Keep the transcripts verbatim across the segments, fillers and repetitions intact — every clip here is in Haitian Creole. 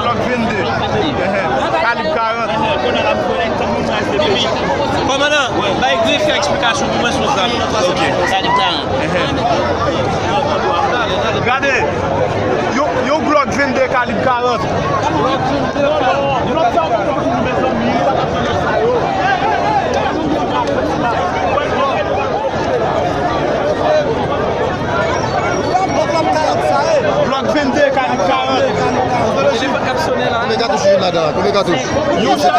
Glòk vennde. Ehe. Kalib karant. Kòmandan, bay grefye eksplikasyon pou mwen sou zam. Ok. Ehe. Gade, yon, yon Glòk vennde kalib karant. Glòk vennde, kalib karant. Konbyen katouch ou jwenn ladan la? Konbyen katouch? Yon sèl.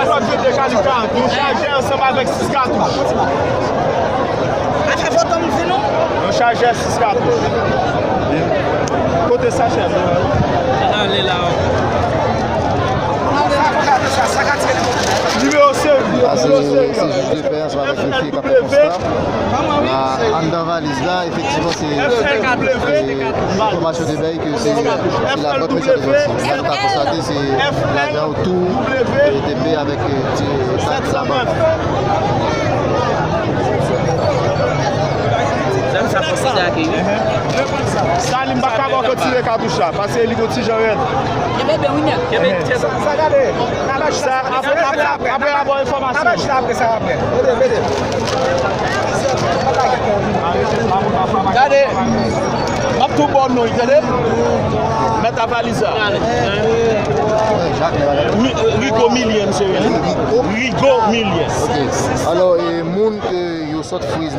Glòk vennde, kalib karant. Yon chajè ansanm avèk sis katouch. Yon chajè sis katouch. Kote sachè? Nimewo seri. Pase nimewo seri. Se jij de pè ansanm avèk grefye k ap fè konsta. La, anndan valiz la, efektivman, se, e, enfòmasyon te bay ke se, se labank Mechè te soti. Sa nou ka konstate, se lajan yo tou, e, te peye avèk, e, ti, sa, labank. Zam sa fò site ake, wi. Salim pa ka bò retire katouch la, paske li gon ti jan rèd. Kenbe byen, wi, nèg. Kenbe tèt. Sa, sa, gade. Sa, apre, apre, apre, apre, enfòmasyon. N ap achte apre sa, apre. Mete, mete. Gade. M ap tou ba w non, tande? Mèt a valiz la. Ri-, Rigo Milien, misye rele. Rigo Milien. Ok. Alò, e, moun ke yo sot friz nan